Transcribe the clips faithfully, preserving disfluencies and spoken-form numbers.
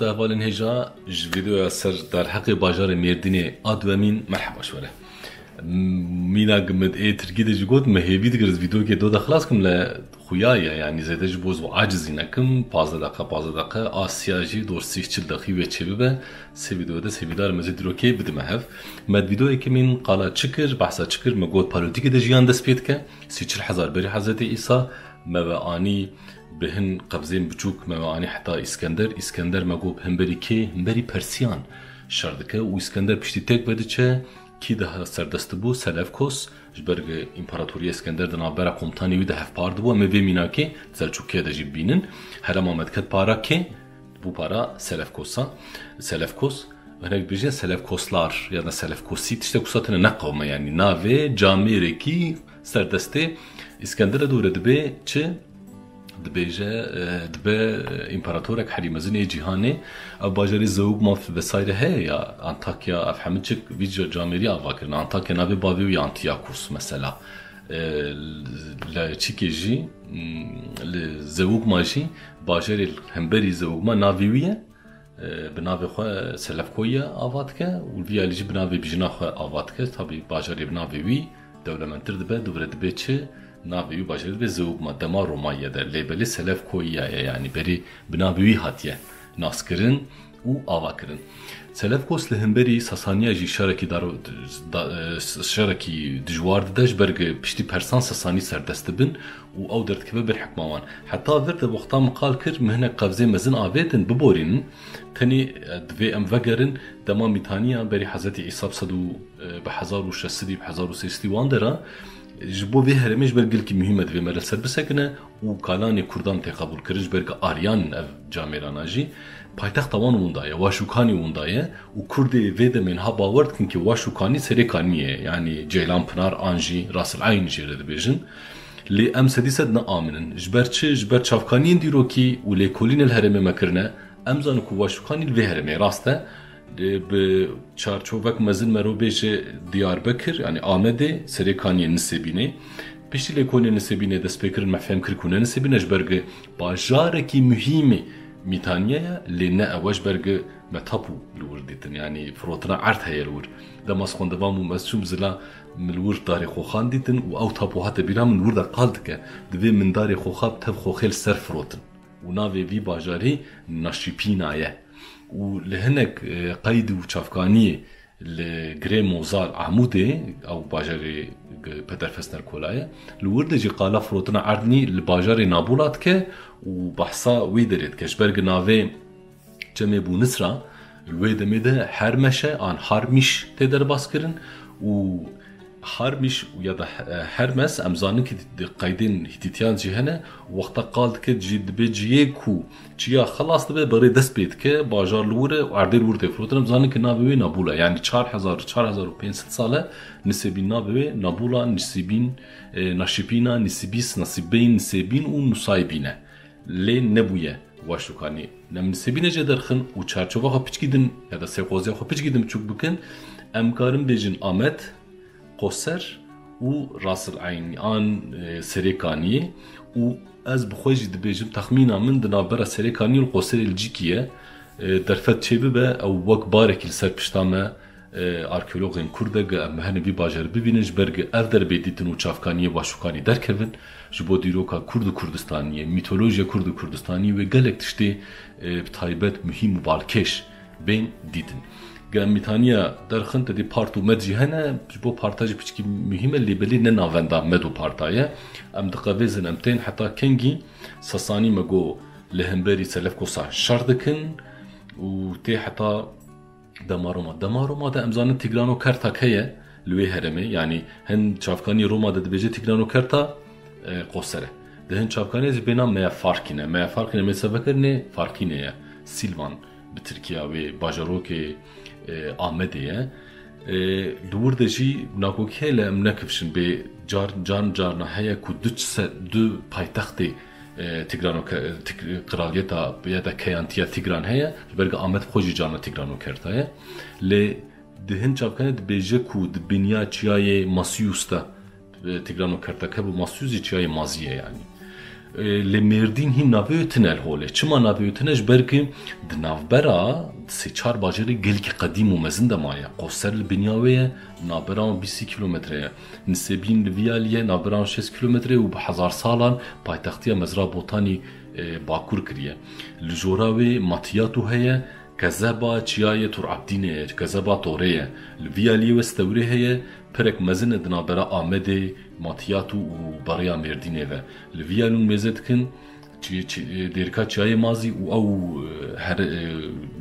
Di hevalên hêja ji vîdeoya ser derheqê bajarê Mêrdînê a duemîn merheba ji we re. Mîna gimid ê Tirkî de jî got, me hêvî dikir ez vîdeokê do de xilas kim, le xuya ye, yanî zêde ji bo ez acizî nekim, pazdeh deqa, pazdeh deqa, Asya jî dor sî çil deqî wê çêbibe, sê vîdeo de sê vîdar me zê dîrokê bidime hev. Me di vîdeoyê kimîn qala çi kir, behsa çi kir, me got palotîkê de jiyan dest pê dike, sî çil hezar berî Hezretî Îsa, me ve anî bi hin qevzên biçûk me ve anî heta Îskender. Îskender me got bi hemberî kê? Hemberî Persiyan şer dike û Îskender piştî têk vediçe, kî de serdest dibû? Selevkos. Ji ber ku împaratoriya Îskender di navbera komutanê wî de hevpar dibû. Em ê vê mînakê Selçûkiya de jî bibînin. Herema me diket para kê? Bû para Selevkosa. Selevkos. Hinek dibêjin Selevkoslar ya da Selevkosî, tiştek wisa tune ne qewme, yanî navê camêrekî serdestê Îskender e, dûre dibe çi? Dibêje, e, dibe, e, împaratorek herî mezin ê cîhanê. Ev bajarê Zeugma vesaire heye ya, Antakya, ev hemî çik vî ca-, camêrî ava kirin. Antakya navê bavê wî Antiyakos mesela. E, li çikê jî, m, li Zeugma jî bajarê hemberî Zeugma navê wî ye. E, bi navê xwe Selevkoye ava dike û vî alî jî bi navê bijina xwe ava dike. Tabî bajarê bi navê wî dewlementir dibe, dûvre dibe çi? Navê wî bajarê dibe Zeugma, dema Romaye de. Lê belê Selevkoya ye, yanî berê bi navê wî hatiye naskirin û ava kirin. Selevkos li hemberî Sasaniya jî şerekî dar-, da-, e, şerekî dijwar dide, ji ber ku piştî Persan Sasanî serdest dibin û ew derdikeve ber hikma wan. Heta vir de wexta min qal kir, min hinek qevzê mezin avêtin, biborînin. Tenê, e, divê em vegerin dema Mîtaniya berî Hezretî Îsa bi sed û, e, bi hezar û şeş sedî, bi hezar û sê sedî wan dera, ji bo vê herêmê ji ber gelkî muhîm e, divê me li ser bisekine û kalanê Kurdan tê qebûl kirin, ji ber ku Aryan in ev camêrana jî. Paytexta wan winda ye, Waşûkanî winda ye û Kurdê vê demê niha bawer dikin ku Waşûkanî Serêkaniyê ye, yanî Ceylan Pinar an jî Ras el Eyn jê re dibêjin. Lê em sedî sed naaminin. Ji ber çi? Ji ber çavkaniyên dîrokî û lêkolînê li herêmê me kirine. Em zanin ku Waşûkanî li vê herêmê rast e. Lê bi çarçovek mezin mero bêje Diyarbekir, yanî Amedê, Serêkaniyê Nisêbînê. Piştî lêkolînê Nisêbînê dest pê kirin, me fehm kir ku ne Nisêbîn e, ji ber ku bajarekî muhîmî Mîtaniye ye, lê ne ew e, ji ber ku me tapu li wir dîtin, yanî firotina erd heye li wir. Dema ez xwendevang bûm, ez çûm zila, min li wir darê xoxan dîtin û ew tapu hate bîra min, li wir de qal dike. Divê min darê xoxa bi tev xoxê li ser firotin. Û navê vî bajarî Naşîpîna ye. Û li hinek, e, qeyd û çavkaniyê li Girê Mozal Amûdê, ew bajarê, e, Peder Fesner Kola ye, li wir de jî qala firotina erdnî li bajarê Nabûla dike û behsa wî derê dike. Ji ber ku navê çemê Bûnisra li wê demê de Hermeşe an Harmîş tê derbas kirin û Harmîş ya da, e, Hermes, em zanin ki di qeydên Hîtîtiyan jî hene, wexta qal dike jî dibe ciyê ku çiya xelas dibe, berê dest pê dike, bajar li wir e û erdê li wir tê firotin. Em zanin ki navê wê Nabûla, yanî çar hezar, çar hezar û pênc sed sal e, Nisêbîn navê wê Nabûla, Nisîbîn, e, Naşîpîna, Nisîbîs, Nasîbeyn, Nisêbîn û Nusaybîn e. Lê nebûye Waşûkanî. Ne min Nisêbîne jê derxin û çarçova xwe piçkî din ya da sêqoziya xwe piçkî din biçûk bikin, em karin bêjin Amed, Qoser û Ras el Eyn an, e, Serêkaniyê û ez bi xwe jî dibêjim, texmîna min di navbera Serêkaniyê û Qoserê li cîkî ye. E, derfet çêbibe, ew wek barekî li ser pişta me, e, arkeologên Kurd e, ge em hene vî bajarê bibînin, ji ber ge ev derbê dîtin û çavkaniyê Waşûkanî derkevin, ji bo dîroka Kurd û Kurdistaniyê, mîtolojiya Kurd û Kurdistaniyê wê gelek tiştê, e, bi taybet muhîm û balkêş bên dîtin. Ge em Mîtaniya derxin, te dî Part û Med jî hene, ji bo Parta jî piçkî muhîm e, lê belê ne navenda Med û Parta ye. Em diqevêzin, em tên heta kengî Sasanî me got li hemberî Selefkosa şer dikin û tê heta Dema Roma. Dema Roma de em zanin Tigrano Kertak heye li wê herêmê. Yanî hin çavkanî Roma de dibêje Tigrano Kerta, e, Qosere. Di hin çavkanî jî bêna Meya Farkîne. Meya Farkîne mêse vekirinê Farkîne ye. Silvan bi Tirkiya wê bajarokê, e, Amedê ye. E, li wir de jî nakokî heye, em nekifşin bê car, car, carna heye ku du se-, du paytextê e, Tigrano ke-, Tik-, qiraliyeta ya da keyantiya Tigran heye, ji ber ku Amed xwe jî carna Tigrano Kerta ye. Lê di hin çavkanê dibêje ku di binya çiyayê Masius de, e, Tigrano Kerta ke bi Masius jî çiyayê Mazî ye yanî. E, lê Mêrdîn hîn navê wê tine li holê. Çima navê wê tine? Ji ber ku di navbera sê çar bajarê gelkî qedîm û mezin de maye. Qoser li binya wê ye, navbera wan bîst kilometre ye. Nisêbîn li vî alî ye, navbera wan şêst kilometre ye û bi hezar salan paytextiya Mezra Botanî, e, bakur kiriye. Li jora wê Matiyatu heye, kezeba çiyayê Tur Abdînê ye, kezeba Torê ye. Li vî aliyê wê stewrê heye, pirek mezin e di navbera Amedê, Matiyatu û Beriya Mêrdînê ve. Li vî alî hûn mêze dikin, çi-, çi-, e, dêrika çiyayê Mazî û ew, e, her, e,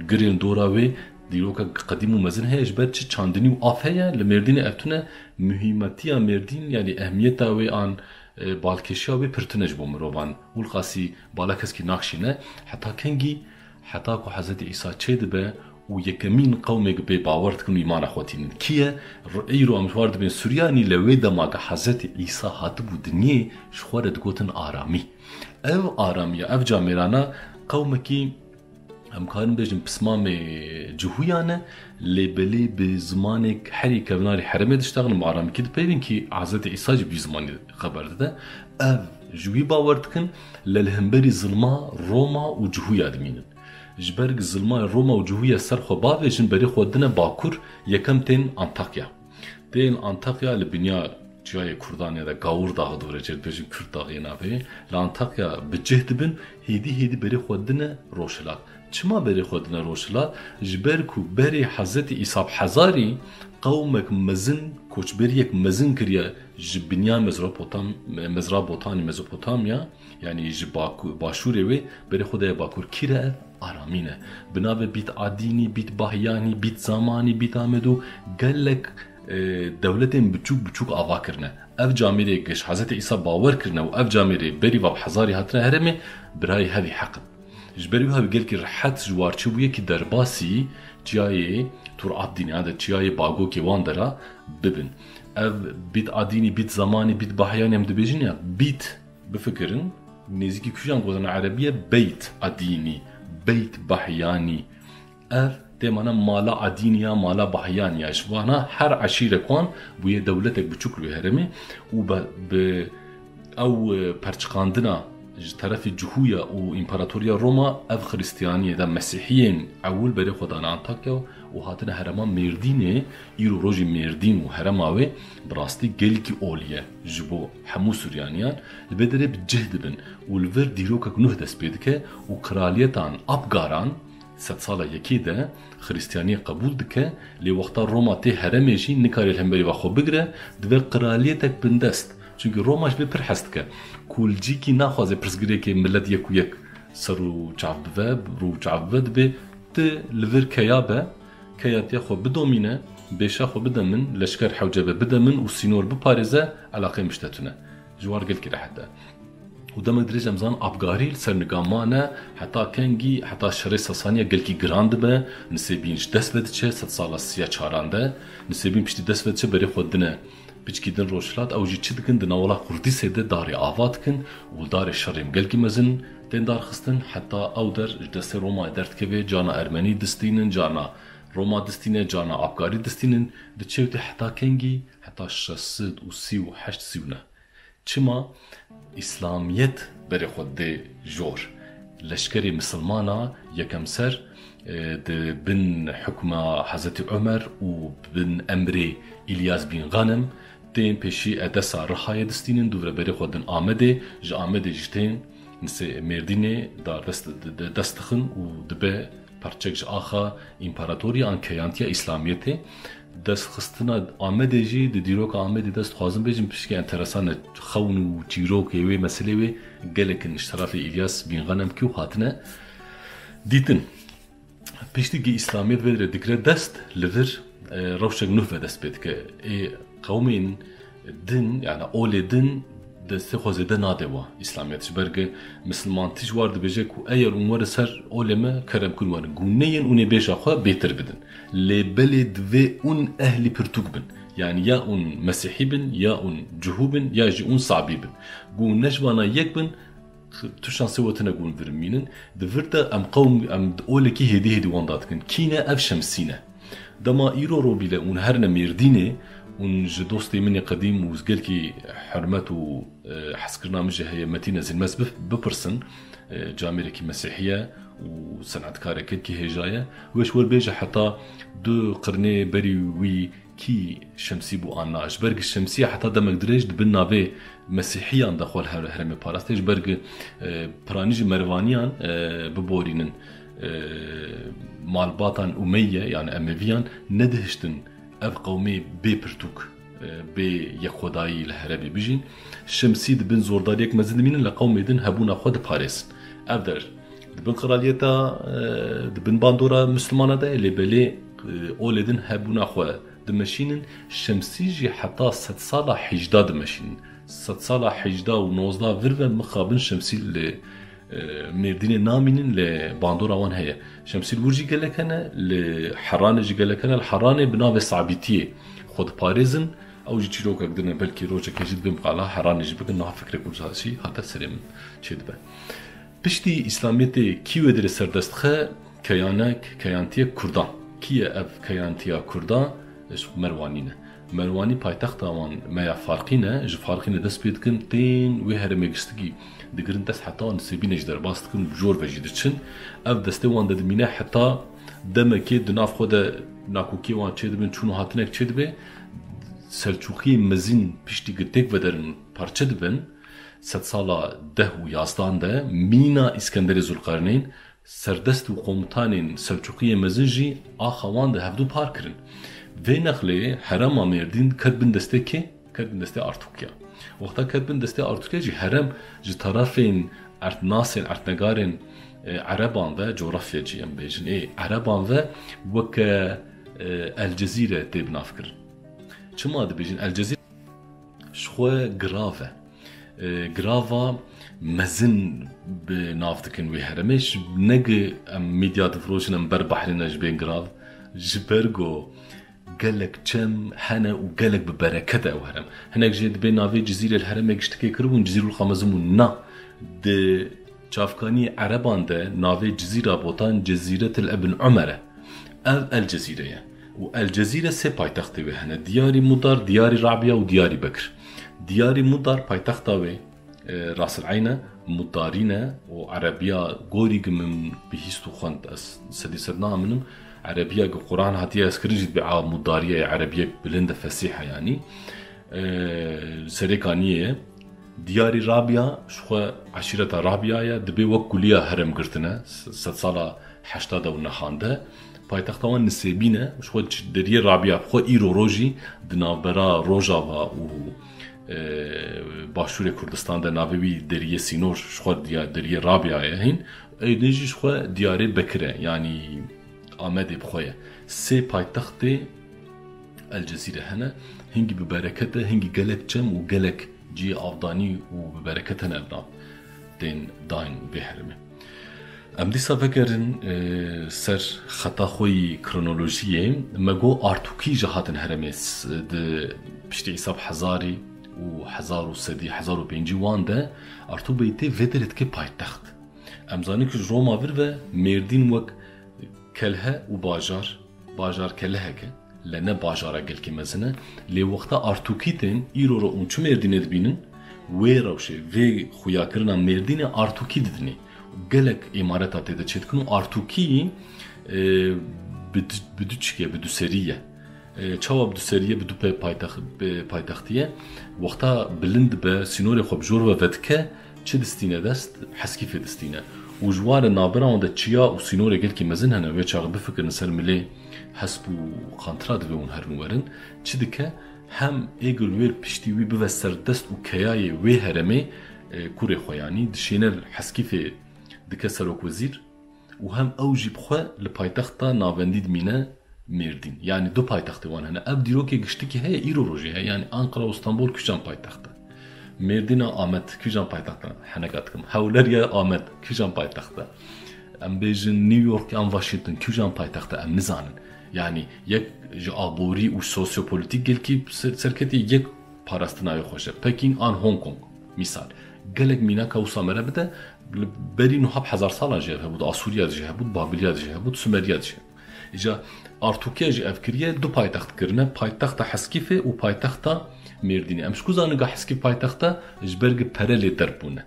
girên dora wê dîroka qedîm û mezin heye, ji ber çi çandinî û av heye, li Mêrdînê ev tune muhîmetiya Mêrdîn, yanî ehmiyeta wê an, e, balkêşiya wê pir tune ji bo mirovan. Wilqasî bala keskî naxşîne, heta kengî, heta ku Hezretî Îsa çêdibe û yekemîn qewmê ku pê bawer dikin û îmana xwe tînin. Kî ye? R-, îro em ji war dibên Suryanî, lê wê dema ku Hezretî Îsa hatibû dinyê, ji xwe re digotin aramî. Ev aramiya, ev camêrana qewmekî, em karin bêjin, pismamê Cihûya ne, lê belê bi zimanek herî kevnarî herêmê diştexilin, bi aramîkî dipeyvin kî Hezretî Îsa jî bi vî zimanî xeber dide. Ev ji wî bawer dikin, lê li hemberî zilma Roma û Cihûya dimînin. Ji ber ku zilma Roma û Cihûya ser xwe bavêjin, berê xwe dine bakur, yekem tên Antakya. Tên Antakya li binya çiyayê Kurdan ya da Gawur Dağı dûre çê dibêjin Kurd Dağı yê navê. Li Antakya bi cih dibin, hêdî hêdî berê xwe dine Rojhilat. Çima berê xwe dine Rojhilat? Ji ber ku berê Hezretî Îsa bi hezarî qewmek mezin, koçberiyek mezin kiriye ji binya Mezropotam-, Mezra Botanî, Mezopotamya, yanî ji Baku-, başûrê wê berê xwe daye bakur. Kî re ev? Aramî ne. Bi navê Bît Adînî, Bît Bahyanî, Bît Zamanî, Bît Amedû gelek, e, dewletên biçûk biçûk ava kirine. Ev camêrê giş Hezretî Îsa bawer kirine û ev camêrê berî va bi hezarî hatine herêmê, birayê hevî heq in. Ji ber wî hevî gelkî rehet ji war çi bûye kî derbasî çiyayê Tur Abdînê, ya da çiyayê Bagokê wan dera bibin. Ev Bît Adînî, Bît Zamanî, Bît Bahyanî em dibêjin ya, Bît, bifikirin, nêzîkî kîjan gotina erebî ye? Beyt Adînî, Beyt Bahyanî. Ev tê mana mala Adînî ya, mala Bahyanî ya. Ji vana her eşîrek wan bûye dewletek biçûk li wê herêmê û be-, bi ew, e, perçiqandina ji terefê Cihûya û Împaratoriya Roma ev Xristiyaniyê de Mesîhiyên ewil berê xwe dane Antakya û hatine herêma Mêrdînê, îro rojî Mêrdîn û herêma wê bi rastî gelkî olî ye ji bo hemû Suryaniyan, li vê derê bi cih dibin û li vir dîrokek nuh dest pê dike û kraliyetan Abgaran, sedsala yekê de Xristiyaniyê qebûl dike, lê wexta Roma tê herêmê jî nikarê li hemberî va xwe bigire, dibe kraliyetek bindest. Çunkî Roma ji vê pir hez dike. Kulcîkî naxwaze pirsgirêkê milet yek û yek ser û çav bive, rû û çav bive, dibê tu li vir keya be, keya te xwe bidomîne, bêşa xwe bide min, leşker hewce be bide min û sînor biparêze, eleqeyê min ji te tune. Ji war gelkî rehet e. Û demek dirêj em zan Abgarî li ser niga mane, heta kengî, heta şerê Sasaniya gelkî giran dibe, Nisêbîn ji dest ve diçe, sedsala siya çaran de, Nisêbîn piştî dest ve diçe, berê xwe dine piçkî din Rojhilat, ew jî çi dikin, di navela Qurdîsê de darê ava dikin û darê şerê gelkî mezin tên darxistin, heta ew der ji destê Romayê derdikeve, cana Ermenî distînin, cana Roma distîne, cana Abgarî distînin, diçe û tê heta kengî, heta şeş sed û sî û heşt sî û neh. Çima? Îslamiyet berê xwe dê jor. Leşkerê misilmana yekem ser, e, di bin hukma Hezretî Omer û bin emrê Îlyas bin Ghanem tên pêşî Edesa Rihayê distînin, dûvre berê xwe din Amedê, ji Amedê jî tên Nisê Mêrdînê dar dest, de, de, dest dixin û dibe parçek ji axa împaratoriya an keyantiya Îslamiyetê. Destxistina Amedê jî di dîroka Amedê de, ez dixwazim bêjim, pişkê enteresan e, xewn û çîrokê wê, meselê wê gelek in ji terafê Îlyas bin Ghanem kî û hatine dîtin. Piştî ku Îslamiyet vê derê digire dest, li vir, e, rewşek nuh ve dest pê dike. Ê qewmên din, yani olê din destê xwe zêde nade wa Îslamiyet. Ji ber ku misilmantî ji war dibêje ku eger hûn werin ser olê me, kerem kun werin. Ku neyên, hûn ê bêşa xwe bêtir bidin. Lê belê divê hûn ehlî pirtûk bin. Yani ya hûn Mesîhî bin, ya hûn Cihû bin, ya jî hûn Sabî bin. Ku hûn ne ji vana yek bin, tu şansê we tune ku hûn vir mînin. Di vir de em qewm, em olekî hêdî hêdî wan da dikin. Kî ne? Ev Şemsî ne. Dema îro robîle hûn herine Mêrdînê Hûn ji dostê min ê qedîm û gelkî hurmet û, e, hezkirina min jî heye, Metîn Ezîlmez bif-, bipirsin. E, camêrekî mesîhî ye û senetkarek gelkî hêja ye. Wê ji we bêje heta du qirnê berî wî kî Şemsî bû an na? Ji ber ku Şemsî heta demek dirêj di bin navê mesîhiyan de xwe li her-, herêmê parastê. Ji ber ku, e, piranî ji Merwaniyan, e, biborînin, e, malbatan Umeyye, yani Emeviyan, nedihiştin ev qewmê bê pirtûk, e, bê yekxwedayî li herêmê bijîn. Şemsî di bin zordariyek mezin dimînin, li qewmê din hebûna xwe diparêzin. Ev der di bin qiraliyeta, e, di bin bandora Mislimana de ye, lê belê, e, olê din hebûna xwe dimeşînin. Şemsî jî heta sedsala hejda dimeşînin. Sedsala hejda û nozda vir ve mixabin Şemsî li, e, Mêrdînê namînin, li bandora wan heye. Şemsî li wir jî gelek hene, li Heranê jî gelek hene. Li Heranê bi navê Sabîtiyê xwe diparêzin. Ew jî çîrokek din e, belkî rojekê jî dibêm qala Heranê jî bikin, niha fikrek wisa jî hate serê min çêdibe. Piştî Îslamiyetê kî wê derê serdest dixe? Keyanek, keyantiyek Kurdan. Kî ye ev keyantiya Kurdan? Ji Merwanî ne. Merwanî paytexta wan me ya Farqîn e, ji Farqînê dest pê dikin, tên wê herêmê giştikî digirin dest, heta Nisêbînê jî derbas dikin, bi jor ve jî diçin. Ev destê wan de dimîne heta demekê di nav xwe de nakokiyê wan çêdibin, çûn û hatinek çêdibe. Selçûqiyê mezin piştî ku têk vederin, parçe dibin. Sedsala deh û yazdan de mîna Îskenderê Zulqerneyn, serdest û komutanên Selçûqiyê mezin jî axa wan di hevdu par kirin. Vê nexlê herêma Mêrdîn ket bin destê kê? Ket bin destê Artûkiya. Wexta ket bin destê Artûkiya jî herêm ji terefên erdnasên, erdnegarên, e, Ereban ve, coğrafyacî em bêjin, ê Ereban ve weke, e, El Cezîre tê binavkirin. Çima dibêjin El Cezîre? Ji xwe girav e. E, girava mezin bi nav dikin wê herêmê. Ji, ne gi em medya difiroşin em ber behrê ne ji bên girav. Ji ber ku gelek çem hene û gelek bi bereket e ew herêm. Hinek jê dibê navê Cizîrê li herêmê giştikê kiribûn, Cizîrul Qamezin bûn. Na, di çavkaniyê Ereban de navê Cizîra Botan Cezîretil Ibn Umer e. Ev El Cezîre ye. Û El Cezîre sê paytextê wê hene. Diyarî Mudar, Diyarî Rabia û Diyarî Bekir. Diyarî Mudar paytexta wê, e, Rasil Eyn e, Mudarîn e û erebiya gorî gi min bihîst û xwend, ez sedî sed naaminim. Erebiya gi Quran hatiye hezkirin jî dibê a Mudariye ye, erebiyek bilind e, fesîh e yanî. E, serê kaniyê ye. Diyarî Rabia ji xwe eşîreta Rabia ye, dibê wek kuliya herêm girtine, s-, sedsala heşta de û nehan de. Paytexta wan Nisêbîn e, ji xwe ç-, deriyê Rabia bi xwe îro rojî di navbera Rojava û, e, başûrê Kurdistan de navê wî deriyê sînor ji xwe diya-, deriyê Rabia ye hîn. Êdî jî ji xwe diyarê Bekir e, yanî Amedê bi xwe ye. Sê paytextê El Cezîre hene, hingî bi bereket e, hingî gelek çem û gelek cihê avdanî û bi bereket hene ev nav tên dayîn vê herêmê. Em dîsa vegerin, e, ser xeta xwe yî kronolojiyê. Me got Artûkî ji hatin herêmê s-, di piştî îsab hezarî û hezar û sedî, hezar û pêncî wan de Artûbeytê vê derê dike paytext. Em zanin ku ji Roma vir ve Mêrdîn wek kelhe û bajar, bajar kelehek e, le ne bajara gelkî mezin e. Lê wexta Artûkî tên, îro re hûn çi Mêrdînê dibînin, wê rewşê, vê xuyakirina Mêrdînê Artûkî didinê. Gelek îmareta tê de çêdikin û Artûkî, e, bi du, bi du çike, bi duserî ye. E, çawa bi duserî ye, bi du pê paytex-, pê paytextî ye. Wexta bilind dibe, sînorê xwe bi jor ve vedike, çi distîne dest? Heskîfê distîne. Û ji ware navbera wan de çiya û sînorê gelkî mezin hene. Wê çaxê bifikirin ser milê hesp û qantira divê hûn herin werin. Çi dike? Hem ê gul wêr piştî wî bive serdest û keyayê wê herêmê, e, kurê xwe yanî, dişêne Heskîfê dike serokwezîr û hem ew jî bi xwe li paytexta navendî dimîne Mêrdîn. Yanî du paytextê wan hene. Ev dîrokê giştikî heye, îro rojê heye. Yanî Ankara û Stenbol kîjan paytext e? Mêrdîna Amed kîjan paytext e? Heneka dikim. Hewleriya Amed kîjan paytext e? Em bêjin New York an Washington kîjan paytext e? Em nizanin. Yanî yek ji aborî û sosyopolitîk gelkî ser-, serketî, yek parastina wê xweş e. Peking an Hong Kong, mîsal. Gelek mînaka wisa mere bide, li berî nuha bi hezar salan jî ev hebû, di Asûriya de jî hebû, di Babiliya de jî hebû, di Sumeriya de jî hebû. Îja Artûkiya jî ev kiriye, du paytext kirine, paytexta Heskîfê û paytexta Mêrdînê. Em ji ku zanin ga Heskîf paytext e? Ji ber gi pere lê derb bûne.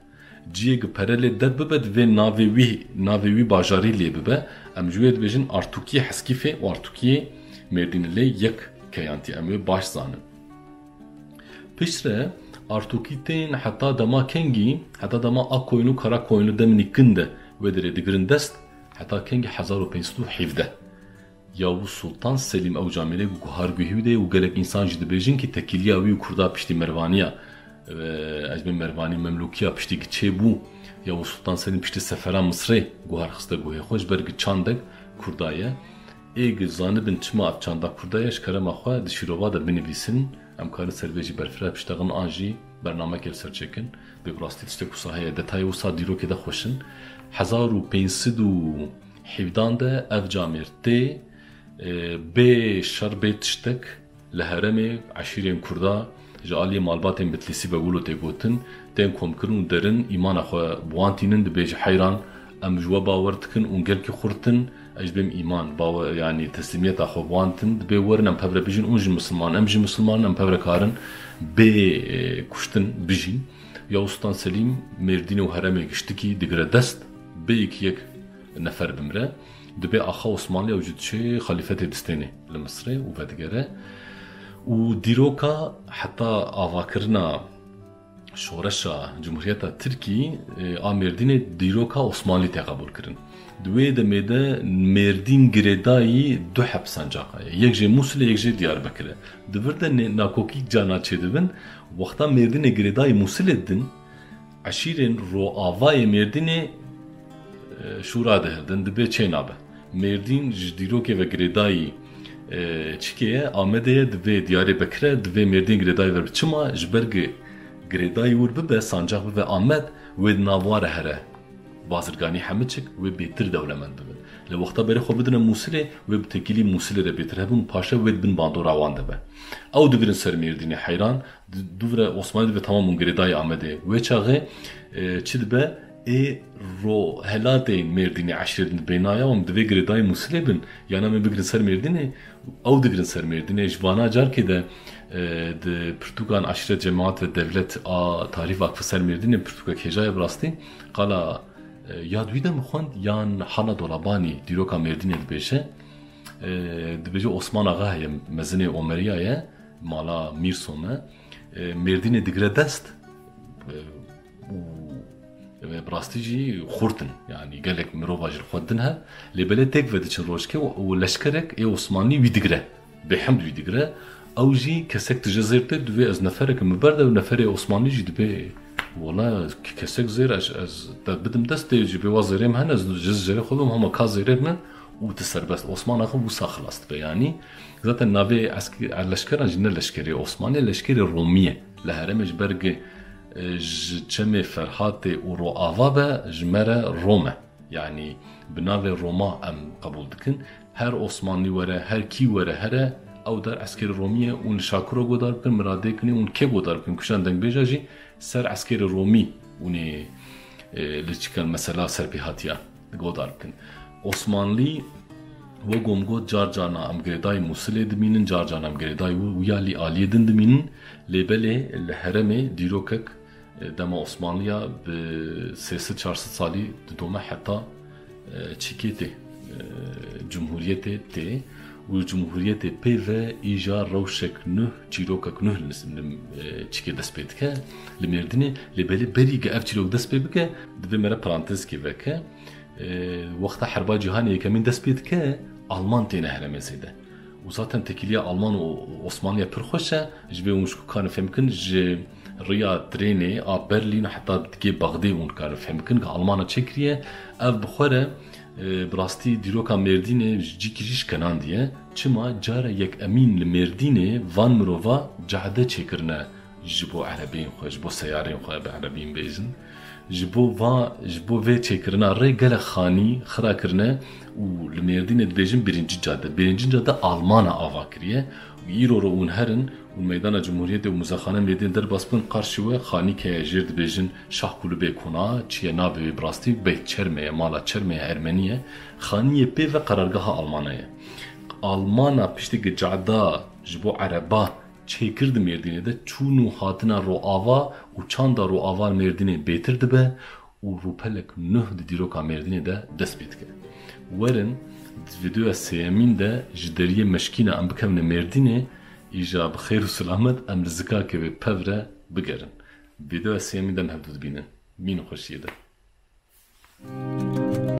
Ciyê gi pere lê derb bibe, divê navê wî, navê wî bajarî lê bibe. Em ji wê dibêjin Artûkiyê Heskîfê û Artûkiyê Mêrdînê, lê yek keyantî, em wê baş zanin. Piştre Artûkî tên heta dema kengî, heta dema Akoyun û Karakoyunlu demî kin de wê derê digirin dest, heta kengî hezar û pênc sed û hevdeh. Yavuz Sultan Selîm ew camêrê guhar guhî wî de û gelek însan jî dibêjin ki tekîliya wî û Kurda piştî Mervaniya, e, ez bê Mervanî Memlûkiya piştî ki çêbû, Yavuz Sultan Selîm piştî sefera Misrê guhar xiste guhê xwe, ji ber ki çandek Kurda ye. Ê gi zanibin çima ev çanda Kurda ye, ji kerema xwe di şîrova de binivîsin. Em karin ser vê jî berfireh biştexin an jî bernamekê li ser çêkin. Bê bi rastî tiştek wisa heye, detayê wisa dîrokê de xweş in. Hezar û pênc sed û hevdan de ev camêr tê, e, bê şer bê tiştek li herêmê eşîrên Kurda ji aliyê malbatên Bitlîsî ve wilo tê gotin, tên komkirin û derin îmana xwe bi wan tînin, dibê ji heyran, em ji we bawer dikin û gelkî xurt in, ez ji bêm îman, bawer, yanî teslîmiyeta xwe bi wan tin, dibê werin em pevre bijîn, ûn jî misilman, em jî misilman, em pevre karin bê, e, kuştin bijîn. Yavuz Sultan Selîm Mêrdînê û herêmê giştikî digire dest, bê yekî yek nefer bimire. Dibê axa Osmanliya û jî diçe xalîfetê distênê li Misrê û vedigere. Û dîroka heta avakirina şoreşa Cumhuriyeta Tirkî, e, a Mêrdînê dîroka Osmanlî tê qebûl kirin. Di wê demê de Mêrdîn girêdayî du heb sancaqa ye. Yek jê Mûsilê, yek jê Diyarbekir e. Di vir de nê-, nakokî cana çêdibin, wexta Mêrdînê girêdayî Mûsilê didin, eşîrên roavayê Mêrdînê, e, şûra dihirdin, dibê çê nabe. Mêrdîn ji dîrokê ve girêdayî, e, çikê ye, Amedê ye, divê Diyarbekir e, divê Mêrdîn girêdayî ver. Çima? Ji ber gi girêdayî wir bibe, sancaq bibe Amed, wê di nav wan re here bazirganî hemiçik, wê bêtir dewlemend bibin. Lê wexta berê xwe bidine Mûsilê, wê bi tekîlî Mûsilê re bêtir hebin û paşev wê di bin bandora wan de be. Ew digirin ser Mêrdînê heyran, Di-, dûvre Osmanî dibe tamam hûn girêdayî Amedê. Wê çaxê, e, çi dibe? Ê rohelatên Mêrdînê eşîrê din dibê naya, em divê girêdayî Mûsilê bin. Yana em ê bigirin ser Mêrdînê, ew digirin ser Mêrdînê. Ji vana carkê de, e, di pirtûkan Eşîret, Cemaat ve Devlet a Tarîf Vakfı ser Mêrdînê pirtûkek hêja ye bi rastî. Qala, e, ya di wî de min xwend, yan Hana Dolabanî dîroka Mêrdînê dibêje. E, dibêje Osman Axa heye, mezinê Omeriya ye, mala Mîrso me. E, Mêrdînê digire dest, e, û, e, bi rastî jî xurt in. Yanî gelek mirova ji xwe din hev. Lê belê têk ve diçin rojkê û, û leşkerek ê Osmanlî wî digire. Bêhemd wî digire. Ew jî kesek tije zêr tê, divê ez neferek min berde û neferê Osmanlî jî dibê, wela kesek zêr ez, ez te bidim dest tê, ji bê wa zêrê min hene, ez ji zêrê xwe bim, hema ka zêrê min û tu serbest. Osman Axa wisa xilas dibe yanî. Zaten navê eski-, leşkeran jî ne leşkerê Osmanî, leşkerê Romî ye. Li herêmê ji ber gi, e, ji çemê Ferhatê û Roava be, ji me re Rom e. Yanî bi navê Roma em qebûl dikin. Her Osmanlî were, her kî were here, ew der eskerê Romî ye, ûn li Şakiro godar bikin, Miradê kinê, ûn kê godar bikin? Kuşan dengbêja jî ser eskerê Romî ûnê, e, li çikan mesela serpêhatiya. Godar bikin. Osmanlî, wek ku min got, car carna em girêdayî Mûsilê dimînin, car carna em girêdayî wi-, wiya lî aliyê din dimînin. Lê belê li herêmê dîrokek, e, dema Osmanliya bi sê sed çar sed salî didome heta, e, çikê tê, e, Cumhuriyetê tê. Û li Cumhuriyetê pê ve îja rewşek nuh, çîrokek nuh li, li, e, çikê dest pê dike, li Mêrdînê. Lê belê berî ge ev çîrok dest pê bike, divê me re parantezkê veke. E, wexta Herba Cîhanê Yekemîn dest pê dike, Alman têne herêmê zêde. Û zaten tekîliya Alman û Osmanliya pir xweş e, ji vê hûn ji ku karin fêm bikin, ji riya trênê a Berlîn heta digê Bexdê hûn karin fêm bikin, ke Almana çêkiriye, ev bi xwe re, e, bi rastî dîroka Mêrdînê ji cîkî jî şkenandiye. Çima? Cara yek emîn li Mêrdînê van mirova cehde çêkirine ji bo erebeyên xwe, ji bo seyareyên xwe, bi erebîn bêjin. Ji bo va, ji bo vê çêkirina rê gelek xanî xira kirine û li Mêrdînê dibêjin birinci cadde. Birinci cadde Almana ava kiriye û îro re hûn herin Û meydana Cumhuriyetê û Muzexane Mêrdînê derbas bûn, qarşî we xanîk heye, jêr dibêjin Şah Kulubê Kona, çi ye navê wê bi rastî, Beyt Çermê ye, mala Çermê ye, ermenî ye. Xanî yê pê ve qerargeha Almana ye. Almana piştî ku cada ji bo ereba çêkir di Mêrdînê de, çûn û hatina Roava û çanda Roava Mêrdînê bêtir dibe û rûpelek nuh di dîroka Mêrdînê de dest pê dike. Werin, di vîdeoya sêyemîn de ji deriyê Meşkîna em bikevine Mêrdînê, îja bi xêr û silamet em li zikakê wê pevre bigerin. Vîdeoya sêyemîn de em hevdû dibînin. Mîn xweşiyê de.